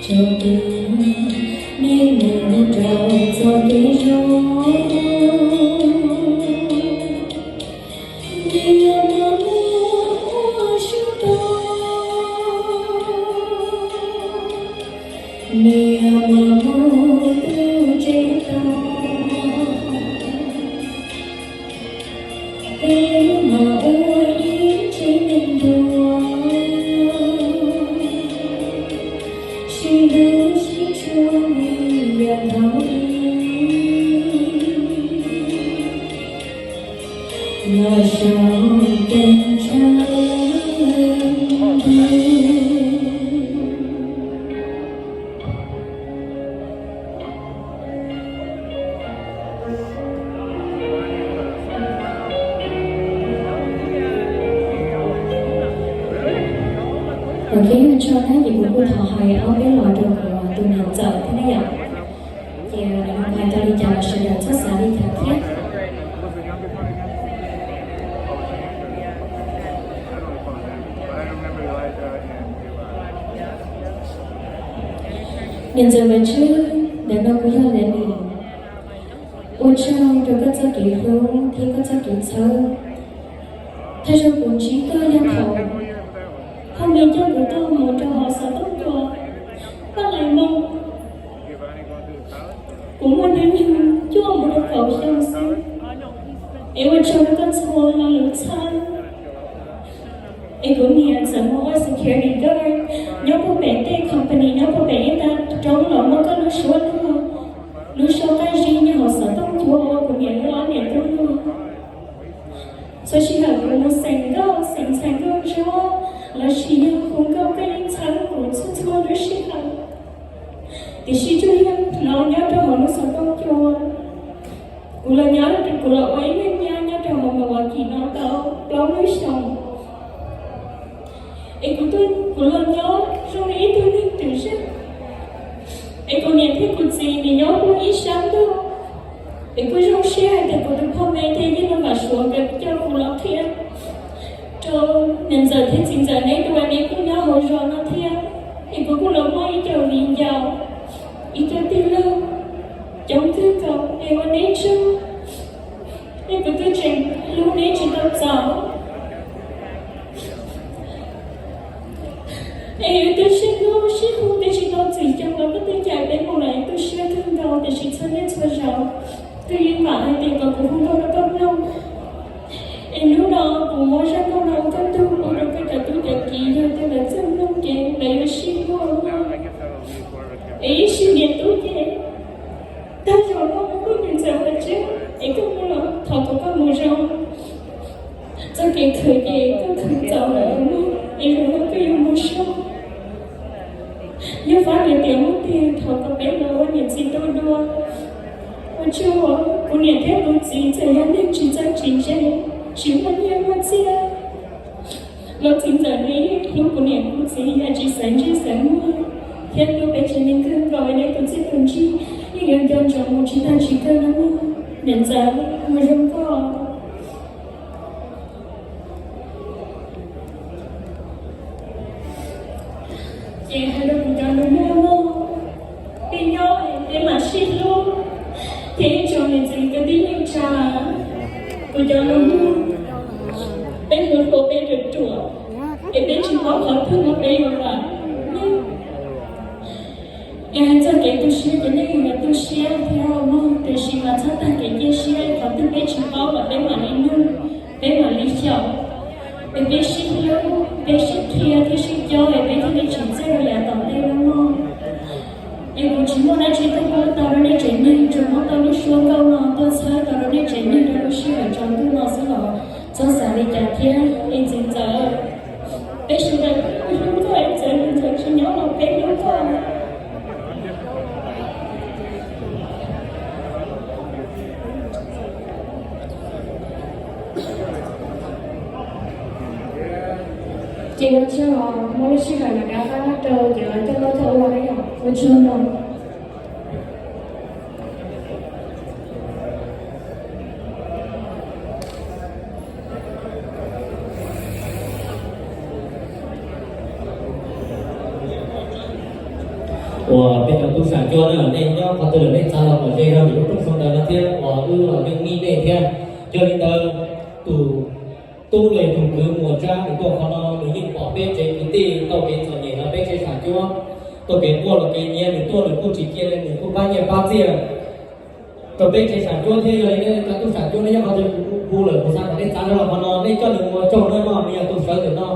Sawv daws, nej mus rau txoj kev zoo, nws yog tus muaj sab tod, nws yog tus muaj tus tsev tod. Peb mam ua ib tsev neeg dua, sib hlub sib tshua, nws yog thaum ub los zoo tshaj. Ok, ntshai na, ces kuv kuj thov hais ob peb lo rau kuv tus niam ntxawm thiab na yom. Ces hais tau li cas los sawv daws txhob xav li cas thiab. Niam ntxawm Vaj Tswb, ntawm no kuv yog Laj Lis. Ua tsaug rau koj txoj kev hlub thiab koj txoj kev txhawb. Thaj zoo kuv ntsib koj yog thaum phauj me coj kuv tuaj mus rau hauv xov tooj cua Paj Lais Moo. Kuv muaj hnub nyoog cuaj mus rau kaum xyoo xwb, es ua tsaug rau koj txhua lo lus txhawb. Es kuv niam txawm mus ua security guard nyob puag pem tej company nyob puag pem ib tag roob los muaj koj lub suab luag, lub suab qab zib nyob hauv xov tooj cua ua kuv niam lub ob niam tub luag. Txhua sij hawm kuv mus xeem nkauj xeem ntxhais nkauj ntsuab lossis yog hu nkauj koj yeej txhawb kuv txhua txhua lub sij hawm. Tiam sis tsuas yog hnov nyob rau hauv lub xov tooj cua. Kuv los nyob, kuv los ua ib leeg nyab nyob rau hauv Milwaukee no tau plaub lub xyoos. Es kuv, kuv los nyob zoo li ib tug neeg twm zaj. Es kuv niam thiab kuv txiv nws nyob puag ib sab ntuj. Es kuj zoo siab hais tias kuv tus phauj me thiaj yeej los vam Suav nkawd coj kuv los qhia rau niam ntxawm thiab txiv ntxawm neb dua, neb kuj nyob hauv zos no thiab. Es kuv kuj los muaj ib co viv ncaus, ib co tij laug coob kawg nkaus es ua neb tsaug. Es kuv twb tseem hlub neb tsis tau txaus. Es yus twb sib hlub sib hu twb tsis tau txwm xyoo los koj twb cais peb mus lawm, yus tu siab kawg nkaus, tiam sis txhua niaj txhua zaus twb yeej vam hais tias kom kuv hu nkauj rau koj mloog. Es hnub no kuv muab zaj nkauj no ua koj tug pub rau koj cov tub cov kiv, yog tias lawv txawj mloog ces lawv yuav sib hlub. Es ib sim niam tub ces tag zaum no kuv kuj niam ntxawm Vaj Tswb, es koj mus los thov kom koj mus zoo. Txoj kev khwv ces koj khwv txaus lawm, es zaum no koj yuav mus soj. Yog fab tias tias muaj tiag thov kom peb los ua niam txiv tu dua. Ua tsaug, kuv niam thiab kuv txiv txawm yog neeg tsis txawj tsis ntse, tsis muaj nyiaj muaj txiaj, los txiv ntxawm nws yeej hlub kuv niam kuv txiv yam tsis xaiv ntsej xaiv muag, thiab hlub peb tsev neeg kawg nkaus, neb tus txiaj tus ntsig yeej yuav nco ntsoov mus tsis tag tsis kawg nawb mog. Niam ntxawm, mus zoo koj. Ces hais rau kuv cov nus muag mog, peb nyob peb mam sib hlub, ces ib tsoom niam txiv kwv tij neej tsa, kuv cov nus muag, peb hlub hlub peb ruam ruam, es peb tsis paub qhov twg no peb yuav vam. Es hais txog kev tu siab ces nej yuav tu siab thiab mog, tiam sis mas txhob tag kev cia siab, qhov twg peb tsis paub los peb mam li nug, peb mam li xyaum. Es peb sib hlub, peb sib qhia thiab sib cob es peb thiaj li tsim txiaj rau yav tom ntej no mog. Es kuv tsis muaj dab tsi tuaj pub tau rau nej tsev neeg, tsuas muab tau lub suab nkauj no tuaj txhawb tau rau nej tsev neeg rau lub sij hawm tsaus ntuj no xwb los txhob xav li cas thiab es txiv ntxawm. Peb sawv daws hlub koj es txawm niam ntxawm tsis nyob los peb hlub koj. Ces ua tsaug, muaj lub sij hawm los rov qab rau ces los coj loj coj ua na yom. Ua tsaug ntau. Uas peb cov tub sam cuab na, nej nyob qhov twg los nej txav los kom ze zog ntawm lub rooj sau ntawv no thiab, uas wb los yeej nij nej thiab. Yog li ntawd, tus tub los yog tus kwv Muas Tsab nws tuaj qhov no, nws yeej pom peb tsev kwv tij tau kev txom nyem los peb tsev sam cuab tau kev quaj los kev nyiav, nws tuaj nws kuj tsis cia li, nws kuj pab nyiaj pab txiaj rau peb tsev sam cuab thiab. Yog li nej cov tub sam cuab, nej nyob qhov twg, kuv hu lawm kuv xav kom nej txav zog los qhov no, nej coj nws mus ua tsaug na, nws yog tus sawv ntawm no.